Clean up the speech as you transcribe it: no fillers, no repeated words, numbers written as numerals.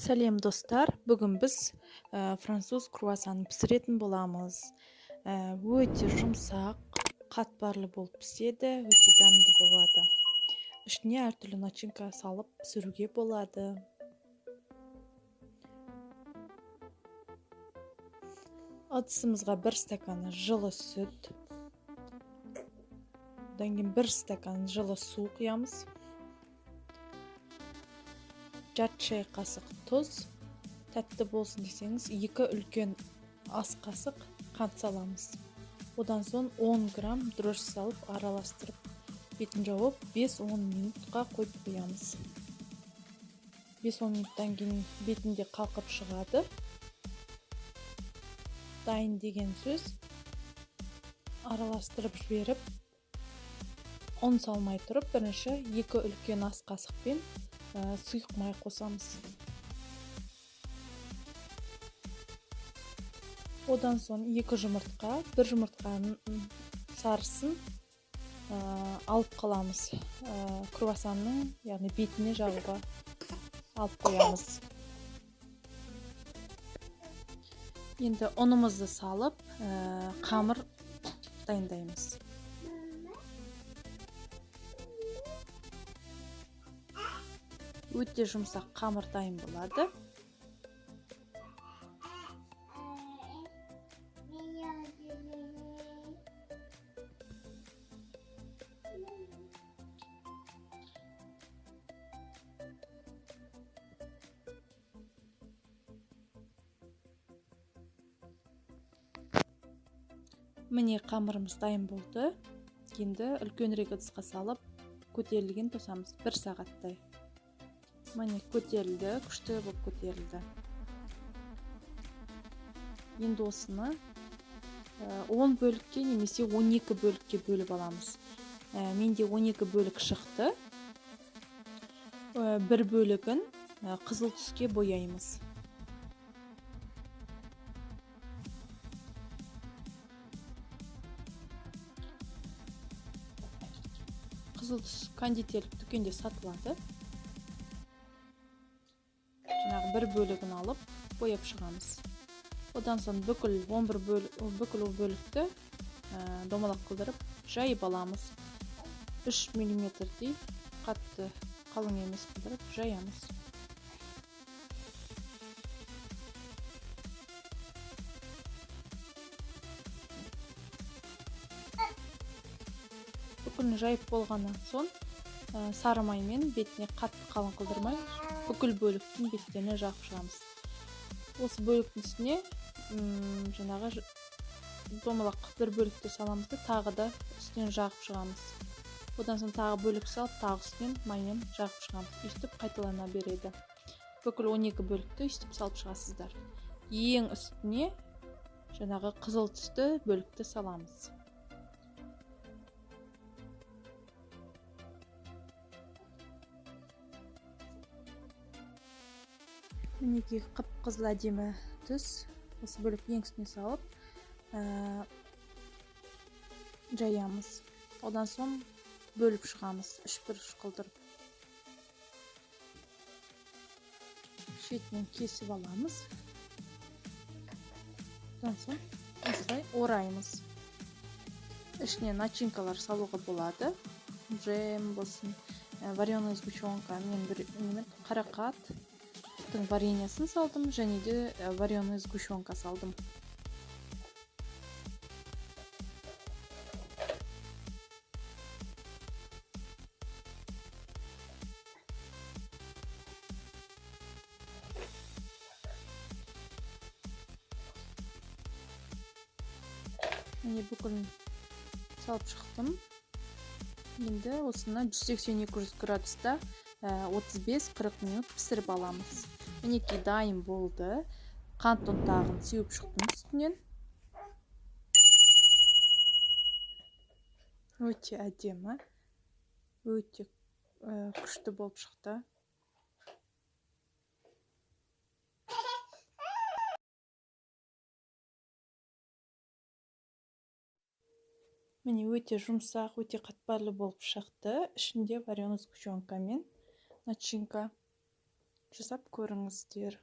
Сәлем, достар! Бүгін біз француз круассанын пісіретін боламыз. Өте жұмсақ, қатпарлы болып піседі, өте дәмді болады. Ішіне әртүрлі начинка салып пісіруге болады. Ыдысымызға 1 стакан жылы сүт, одан кейін 1 стакан жылы су құямыз. 1/2 шай қасық тұз, тәтті болсын десеңіз 2 үлкен ас қасық қант саламыз. Одан соң 10 грамм дрожжи салып араластырып, бетін жауып 5-10 минутқа қойып қоямыз. 5-10 минуттан кейін бетінде қалқып шығады. Дайын деген сөз. Араластырып жіберіп, ұн салмай тұрып бірінші 2 үлкен ас қасықпен сұйық май қосамыз. Одан соң 2 жұмыртқа, 1 жұмыртқаның сарысын алып қаламыз. Круассанның, яғни бетіне жағуға алып қоямыз. Енді ұнымызды салып, қамыр дайындаймыз. Өте жұмсақ қамыр дайын болады. Міне, қамырымыз дайын болды. Енді үлкенірек ыдысқа салып, көтерілген тосамыз 1 сағаттай. Міне, көтерілді, күшті болып көтерілді. Енді осыны 10 бөлікке немесе 12 бөлікке бөліп аламыз. Менде 12 бөлік шықты. Бір бөлігін қызыл түске бояймыз. Қызыл түс кондитерлік дүкенде сатылады. Жаңағы бір бөлігін алып бояп шығамыз. Одан соң бүкіл 11 бөлік, бүкіл ол бөлікті домалақ қылдырып жайып аламыз. 3 миллиметрдей қатты қалың емес қылдырып жаямыз. Бүкілін жайып болғаннан соң сары маймен бетіне қатты қалың қылдырмай бүкіл бөліктің беттеріне жағып шығамыз. Осы бөліктің үстіне жаңағы домалақ бір бөлікті саламыз да тағы да үстінен жағып шығамыз. Одан соң тағы бөлік салып, тағы үстінен маймен жағып шығамыз. Өйстіп қайталана береді. Бүкіл 12 бөлікті өйстіп салып шығасыздар. Ең үстіне жаңағы қызыл түсті бөлікті саламыз. Мінекей, қып-қызыл әдемі түс. Осы бөлікті ең үстіне салып, жаямыз. Одан соң бөліп шығамыз, үш бұрыш қылдырып. Шетінен кесіп аламыз. Одан соң осылай ораймыз. Ішіне начинкалар салуға болады. Джем болсын, вареная сгущенка, мен бір неме, қарақат вареньясын салдым, және де вареная сгущенка салдым. Міне, бүкілін салып шықтым. Енді осыны 180-200 градуста 35-40 минут пісіріп аламыз. Мінекей, дайын болды. Қант ұнтағын сеуіп шықтым үстінен. Өте әдемі, өте күшті болып шықты. Міне, өте жұмсақ, өте қатпарлы болып шықты. Ішінде вареная сгущенка мен начинка. Жасап көріңіздер.